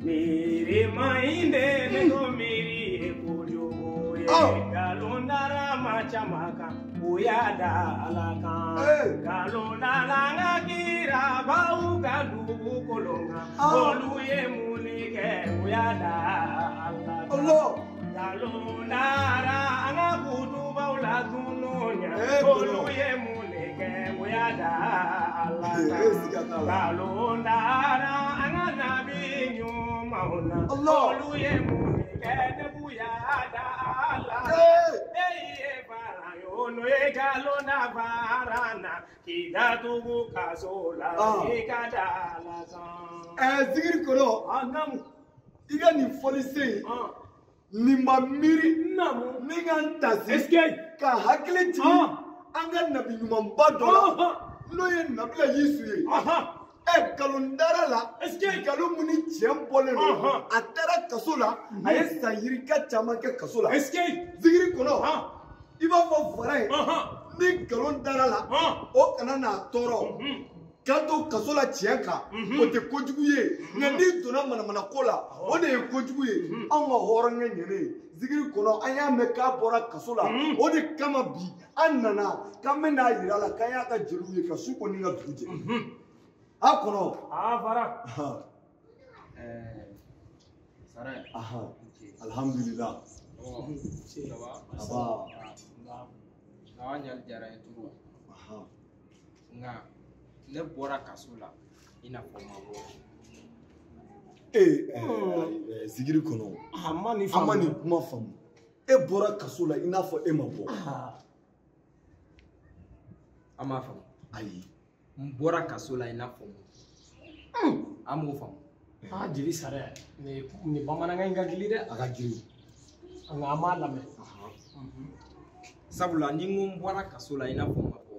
Miiri ma in de ne ko miiri ye kojugu ye. Nkalon dara maa caman kan, u y'a da Ala kan. Nkalon dara an ka kirabaw ka dugukolo kan. Olu ye mun de kɛ, u y'a da Ala kan. Nkalon dara an ka kutubaw la tunu ɲɛ. Olu ye mun de kɛ, u y'a da Ala kan. Nkalon dara an ka nabi ɲumanw na. Olu ye mun de kɛ, ne k'u y'a da Ala kan. E ye baara y'o ye nkalon da baara na k'i datugu kaso la i ka da Ala kan. Zigiri kɔnɔ. Naamu. I ka nin fɔlisen in. Nin ma miiri. Naamu. Min ka n tasi. Est-ce que. Ka hakili jigin an ka nabi ɲumanba dɔ la. N'o ye Nabila Yesu ye. Nkalon dara la. Est-ce que. Nkalon mun ni tiɲɛ bɔlen don. A taara kaso la. A ye san yirika caman kɛ kaso la. Est-ce que. Zigiri kɔnɔ. I b'a fɔ fara ye. Ni nkalon dara la. O kana n'a tɔɔrɔ. K'an to kaso la tiɲɛ kan, o tɛ kojugu ye. Nka n'i donna manamana ko la, o de ye kojugu ye. Anw ka hɔrɔnkɛ ɲɛnen ye. Zigiri kɔnɔ, an y'a mɛn k'a bɔra kaso la. O de kama bi, an nana k'an bɛ n'a yira la k'an y'a ka jeliw ye ka su ko ni ka dugu jɛ. A kɔnɔ. Fara. Sara. Alhamdulillah. Ça va. Awa ɲali diyara n ye trop. Nka ne bɔra kaso la i n'a fɔ ma bɔ. Zigiri kɔnɔ. A ma nin faamu. A ma nin kuma faamu. E bɔra kaso la i n'a fɔ e ma bɔ. An m'a faamu. Ayi. N bɔra kaso la i n'a fɔ ma bɔ. An m'o faamu. Jeli Sara, nin bamanankan in ka girin dɛ. A ka girin. Nka an b'a lamɛn. Sabula ni n ko n bɔra kaso la i n'a fɔ ma bɔ,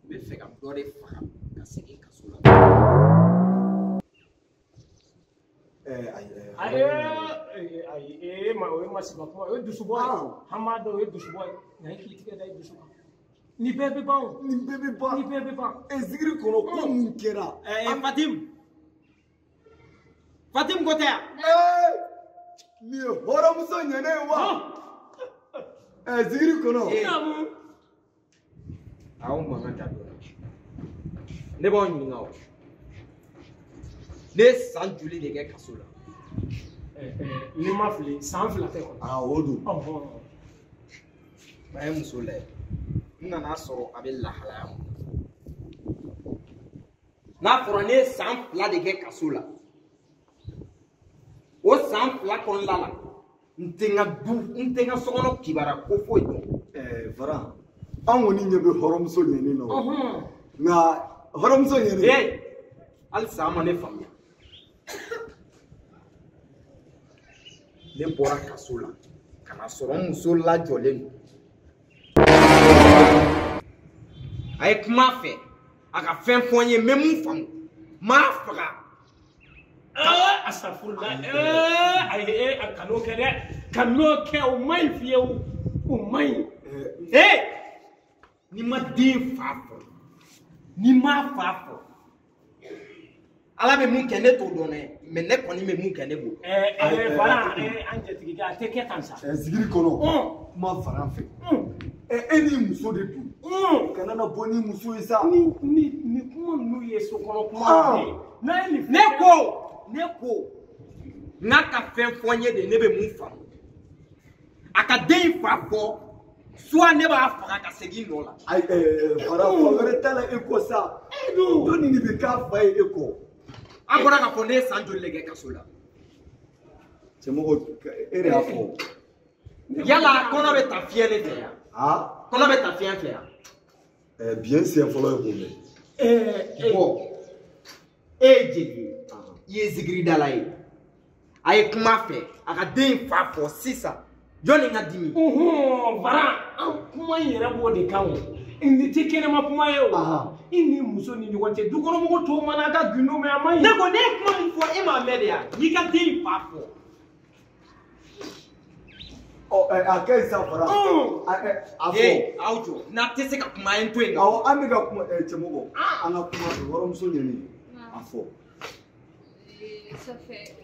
n bɛ fɛ ka dɔ de faga ka segin kaso la. Ayi, o ye masiba kuma, o ye dusubɔ ye. An b'a dɔn o ye dusubɔ ye, nka e k'i tigɛ da i dusu kan. Nin bɛɛ bɛ ban o. Nin bɛɛ bɛ ban. Nin bɛɛ bɛ ban. Zigiri kɔnɔ ko mun kɛra? Fatim. Fatim ko tɛ yan. Nin ye hɔrɔnmuso ɲɛnen ye wa? Zigiri kɔnɔ. Aw mankan ta dɔɔnin. Ne b'aw ɲininka o. Ne ye san joli de kɛ kaso la? Ni ma fili, san 2 tɛ kɔni. O don. A ye muso lajɛ. N nana sɔrɔ a bɛ lahalaya mun na. N'a fɔra ne ye san 2 de kɛ kaso la. O san 2 kɔnɔna la, n tɛ n ka du, n tɛ n ka sokɔnɔ kibaruya ko foyi dɔn. Fara, an kɔni ɲɛ bɛ hɔrɔnmuso ɲɛnen na o. Nka hɔrɔnmuso ɲɛnen. Halisa an ma ne faamuya. Ne bɔra kaso la ka na sɔrɔ n muso lajɔlen don. A ye kuma a fɛ, a ka fɛn fɔ n ye, n bɛ mun faamu? N m'a faga. Astafurula, ayi, a kan'o kɛ dɛ, kan'o kɛ, o man ɲi fiyewu, o man ɲi. N'i ma den fa fɔ, n'i m'a fa fɔ, Ala bɛ mun kɛ ne t'o dɔn dɛ, mɛ ne kɔni bɛ mun kɛ ne b'o. Fara, an jatigikɛ, a tɛ kɛ tan sa. Zigiri kɔnɔ, kuma fara an fɛ. E ni muso de don. Kana na bɔ ni muso ye sa. Ni kuma ninnu ye sokɔnɔ kuma ye. N'a ye nin. Ne ko n'a ka fɛn fɔ n ye de, ne bɛ mun faamu? A ka den in fa fɔ, soit ne b'a faga ka segin nɔ la. Ayi, Fara, fa wɛrɛ t'a la e kɔ sa. Jɔnni de bɛ k'a fa ye e kɔ? An bɔra k'a fɔ ne ye san joli de kɛ kaso la? Cɛmɔgɔ, e de y'a fɔ. Yala kɔnɔ bɛ ta fiɲɛ de fɛ yan? Kɔnɔ bɛ ta fiɲɛ fɛ yan? Biɲɛ siɲɛ fɔlɔ ye k'o mɛn. Bɔn, e ye jeli ye, i ye zikiridala ye. A ye kuma fɛ, a ka den fa fɔ sisan. Jɔnni ka dimi? Bara, an kuma in yɛrɛ b'o de kan o. Nin tɛ kɛnɛma kuma ye o. I ni muso ni ɲɔgɔn cɛ, dukɔnɔmɔgɔ tɔw mana a ka gindo mɛn, a man ɲi. Ne ko ne ye kuma min fɔ e m'a mɛn de yan, n'i ka den fa fɔ. A ka ɲi sa Fara. A fɔ. Aw jɔ, n'a tɛ se ka kuma, a ye n to yen. Awɔ, an bɛ ka kuma, cɛmɔgɔ, an ka kuma hɔrɔnmuso ɲɛni, a fɔ. Ça fait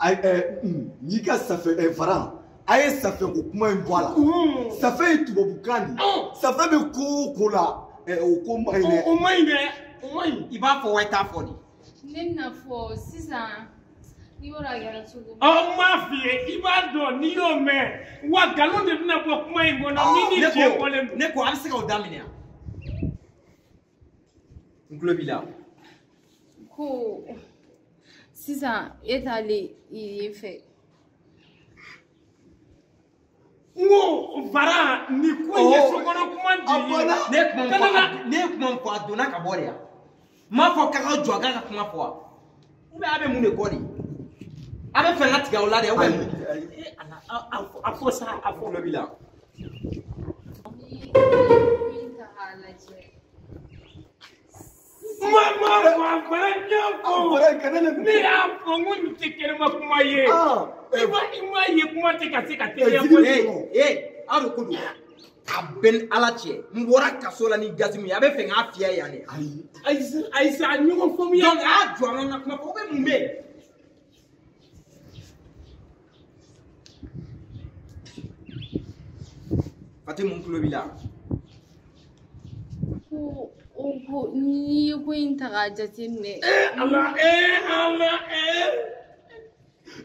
N'i ka safe fara a ye safe ko kuma in bɔ a la. Safe ye tubabukan de ye. Safe bɛ ko o ko la o ko man ɲi dɛ. O man ɲi dɛ, o man ɲi. I b'a fɔ wa i t'a fɔ de? Ne bɛna fɔ sisan n'i bɔra a kɛra cogo min. Ɔ n b'a f'i ye, i b'a dɔn n'i y'o mɛn wa nkalon de bɛna bɔ kuma in kɔnɔ min ni tiɲɛ bɔlen don. Ne ko a bɛ se k'o daminɛ yan. N tulo b'i la. Ko sisan e t'ale yen fɛ. N ko Fara nin ko in ye sokɔnɔ kuma de ye. Ne ye kuma min fɔ a donna ka bɔ de yan. N m'a fɔ k'a ka jɔ a k'a ka kuma fɔ wa? Ou bien a bɛ mun de kɔ de? A bɛ fɛ n ka tigɛ aw la de ou bien? A fɔ sa, a fɔ. N tulo b'i la. N'i ye ko in ta k'a lajɛ. Ma Fara n y'a fɔ. Ne y'a fɔ n ko nin tɛ kɛnɛma kuma ye. I m'a ye kuma tɛ ka se ka teliya koyi. Ee aw de ko don. A bɛ ni Ala cɛ n bɔra kaso la ni gazi min ye a bɛ fɛ k'a fiyɛ yan de. Ayi sa ɲɔgɔn faamuya. Donc a y'a jɔ an ka kuma fɔ ou bien mun bɛ yen? Fatimu n tulo b'i la. Ko o ko n'i ye ko in ta k'a jateminɛ. Ala Ala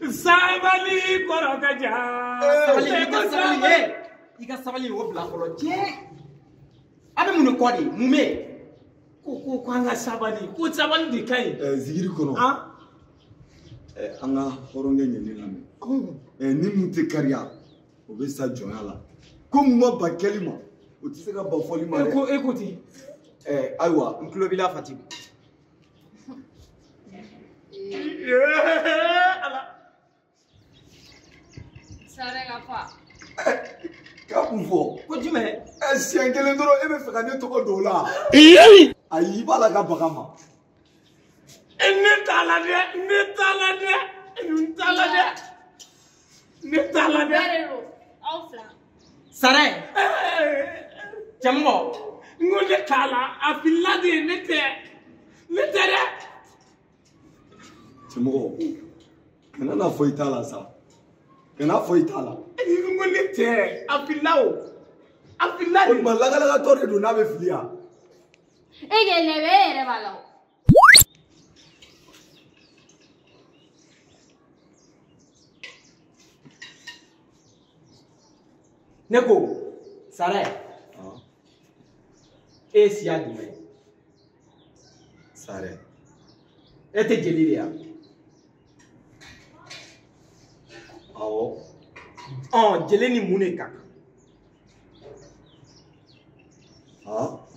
sabali kɔrɔ ka jan. Sabali i ka sabali i ka sabali o bila fɔlɔ cɛ. A bɛ mun de kɔ de mun bɛ yen? Ko an ka sabali ko sabali de ka ɲi. Zigiri kɔnɔ. An ka hɔrɔnkɛ ɲɛni lamɛn. Ni mun tɛ kariya o bɛ sa jɔnya la. Ko mun ma ban kɛli ma o tɛ se ka ban fɔli ma dɛ. E ko ten. Ayiwa n tulo b'i la Fatimu. Ala. Sare ka fa. K'a mun fɔ? Ko jumɛn? Siɲɛ kelen dɔrɔn e bɛ fɛ ka ne tɔgɔ don o la. Ayi i b'a la ka baga ma. Ne t'a la dɛ, ne t'a la dɛ, n t'a la dɛ. Ne t'a la dɛ. Bɛɛ de don aw fila. Sare. Cɛmɔgɔ. N ko ne t'a la, a filila de ne tɛ. Ne tɛ dɛ. Cɛmɔgɔ, kana n'a fɔ i t'a la sa. Kana fɔ i t'a la. N ko ne tɛ, a filila o. A filila de. O tuma lakalakatɔ de don n'a bɛ fili yan. E kɛ lɛbɛ e yɛrɛ b'a la o. Ne ko Sare. E ye siya jumɛn ye? Sare. E tɛ jeli de ye wa? Awɔ. Jeli ni mun de ka kan?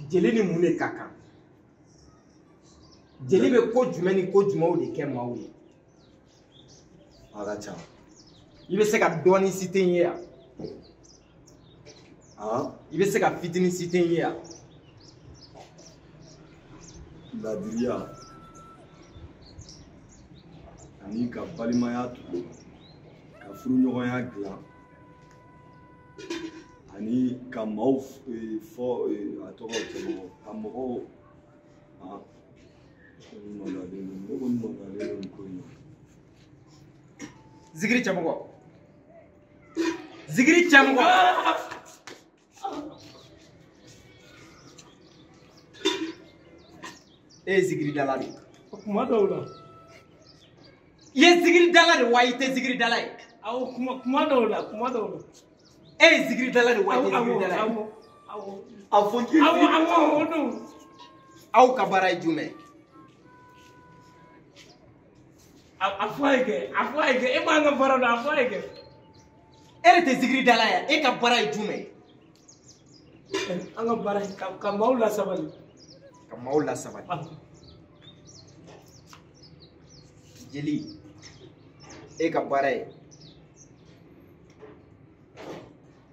Jeli ni mun de ka kan? Jeli bɛ ko jumɛn ni ko jumɛnw de kɛ maaw ye? A ka ca. I bɛ se ka dɔɔnin citer n ye yan? I bɛ se ka fitinin citer n ye yan? Ladiriya ani ka balimaya tugu ka furuɲɔgɔnya dilan ani ka maaw fɔ a tɔgɔ cɛmɔgɔ ka mɔgɔw maloyalen don ne kɔni maloyalen don nin ko in na. Zigiri cɛmɔgɔ, zigiri cɛmɔgɔ. E ye zigiridala de ye. Kuma dɔw la. I ye zigiridala de wa i tɛ zigiridala ye? Awɔ, kuma dɔw la, kuma dɔw la. E ye zigiridala de wa i tɛ zigiridala ye? Awɔ, awɔ. A fɔ k'i. Awɔ, awɔ, o don. Aw ka baara ye jumɛn ye? A fɔ a ye kɛ, a fɔ a ye kɛ, e m'an ka baara dɔn, a fɔ a ye kɛ. E de tɛ zigiridala ye, e ka baara ye jumɛn ye? An ka baara ye ka maaw lasabali. Ka maaw lasabali. Jeli, e ka baara ye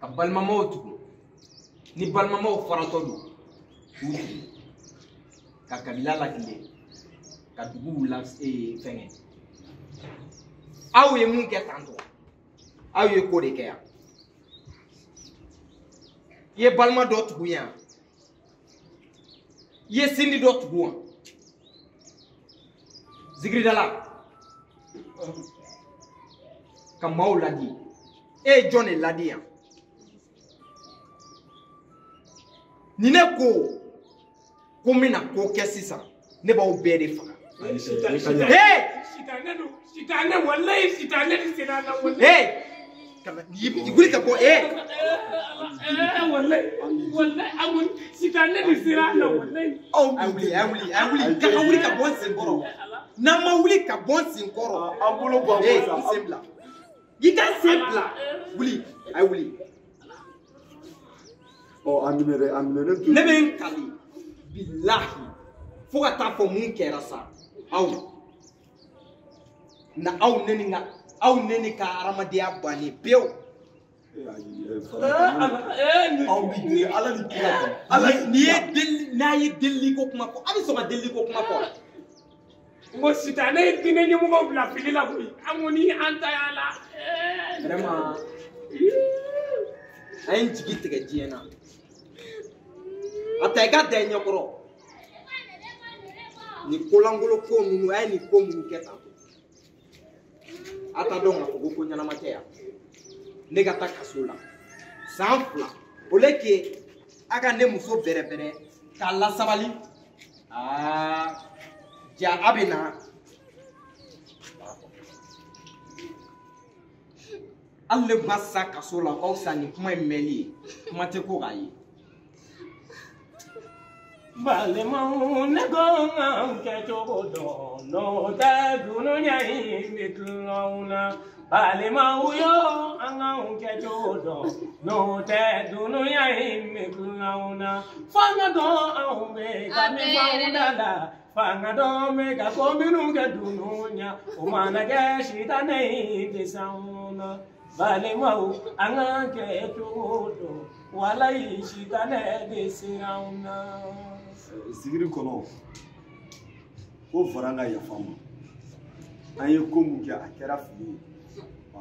ka balimamaw tugu, ni balimamaw faratɔ don k'u tugu, ka kabila lakilen, ka duguw la fɛngɛ. Aw ye mun kɛ tantɔ, aw ye ko de kɛ yan. I ye balima dɔ tugu yan, i ye sindi dɔ tugu wa? Zigiridala, Ka maaw ladi. E ye jɔn de ladi yan? Ni ne ko ko n bɛna ko kɛ sisan, ne b'aw bɛɛ de faga. Sitanɛ don, sitanɛ, walayi sitanɛ de sera a la, walayi. Kana wuli ka bɔ Walayi, walayi, an kɔni sitanɛ de sera a la, walayi. A wuli, a wuli, a wuli, ka wuli ka bɔ n sen kɔrɔ. N'an ma wuli ka bɔ n sen kɔrɔ. An bolo bɔ an kɔ sa. N sen bila. I ka n sen bila. Wuli, a wuli. Ɔ, a minɛ dɛ, a minɛ ne to. Ne bɛ n kali bilahi fo ka taa fɔ mun kɛra sa aw na aw ne ni ka aw ne ni ka hadamadenya bannen pewu. Aw bi deli Ala ni kira kan. Ala n'i ye deli n'a ye delili ko kuma fɔ a bɛ sɔn ka delili ko kuma fɔ. N ko sitanɛ ye diinɛ ɲɛmɔgɔw bila fili la koyi, an kɔni an ta y'a la. Vraiment a ye n jigi tigɛ diɲɛ na. A ta i ka da i ɲɛkɔrɔ. Nin kolangolo ko ninnu a ye nin ko minnu kɛ tan tɔ. A t'a dɔn k'a fɔ ko ko ɲɛnama tɛ yan. Ne ka taa kaso la san 2 au lieu que a ka ne muso bɛrɛbɛrɛ k'a lasabali, aa ja a bɛ na hali ne ma sa kaso la o ka fisa nin kuma in mɛnli ye, kuma tɛ ko k'a ye. Balimaw, ne ko an kɛcogo dɔn, n'o tɛ dunuya in bɛ tulon na. Balimaw yo, an k'anw kɛcogo dɔn, n'o tɛ dunuya in bɛ tulon na. Fanga dɔn anw bɛ ka min fɔ anw da la, fanga dɔn bɛ ka ko minnu kɛ dunuya, o mana kɛ sitanɛ in tɛ s'anw na. Balimaw, an k'an kɛcogo dɔn, walayi sitanɛ bɛ siran anw na. Sigiri kɔnɔ ko fara ka yafa ma, an ye ko mun kɛ a kɛra fili ye,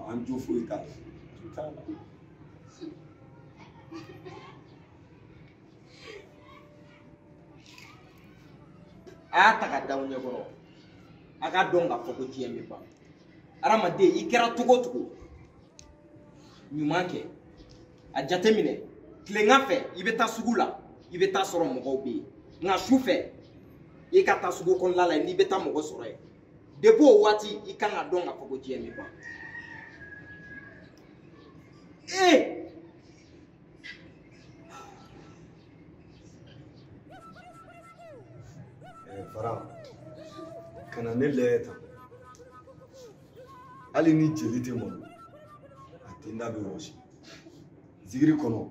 an jo foyi t'a la. A y'a ta ka da aw ɲɛkɔrɔ, a ka dɔn k'a fɔ ko diɲɛ bɛ ban. Hadamaden i kɛra cogo o cogo, ɲuman kɛ, a jateminɛ tilegan fɛ i bɛ taa sugu la, i bɛ taa sɔrɔ mɔgɔw bɛ yen, nka su fɛ i ka taa sugu kɔnɔna la n'i bɛ taa mɔgɔ sɔrɔ yen, depuis o waati i kan ka dɔn k'a fɔ ko diɲɛ bɛ ban. Fara, kana ne lajɛ tan, hali ni jeli tɛ malo a tenda bɛ wɔsi. Zigiri kɔnɔ,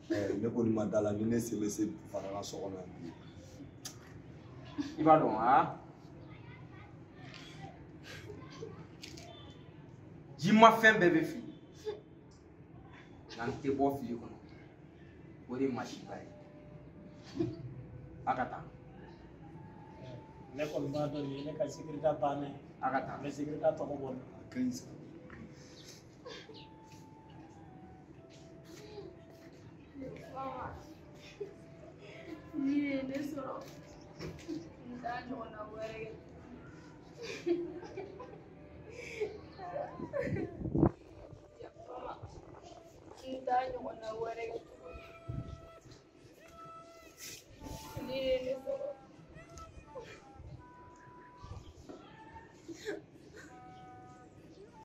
ne kɔni ma da la ni ne sen bɛ se fara la so kɔnɔ yan bi. I b'a dɔn aa, jimafɛn bɛɛ bɛ fili, nka n tɛ bɔ fili kɔnɔ, o de ye masiba ye. A ka taa. Ne kɔni b'a dɔn nin ye ne ka sécurité bannen ye. A ka taa. N bɛ sécurité tɔgɔ bɔ nin na. A ka ɲi sa. Ni ye ne sɔrɔ, n t'a ɲɔgɔnna wɛrɛ kɛ. Yafa ma, n t'a ɲɔgɔnna wɛrɛ kɛ.